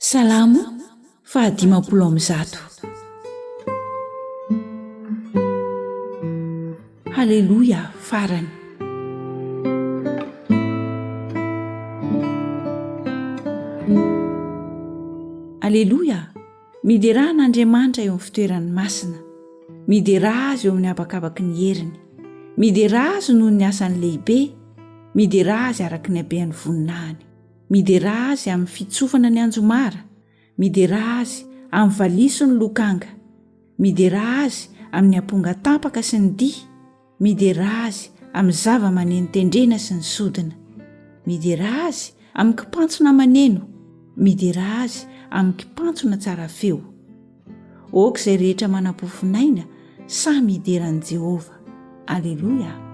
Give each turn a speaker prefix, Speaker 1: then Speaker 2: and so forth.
Speaker 1: Salamo fahadimampolo amby zato. Haleloia farany. Aleloia! Miderà an'Andriamanitra eo amin'ny fitoerany masina. Miderà Azy eo amin'ny habakabaky ny heriny. Miderà Azy noho ny asany lehibe. Miderà Azy araka ny habean'ny voninahiny. Miderà Azy amin'ny fitsofana ny anjomara. Miderà Azy amin'ny valiha sy ny lokanga. Miderà Azy amin'ny amponga tampaka sy ny dihy. Miderà Azy amin'ny zava-maneno tendrena sy ny sodina. Miderà Azy amin'ny kipantsona maneno. Miderà Azy amin'ny kipantsona tsara feo. Aoka izay rehetra manam-pofonaina samy hidera an'i Jehovah. Aleloia!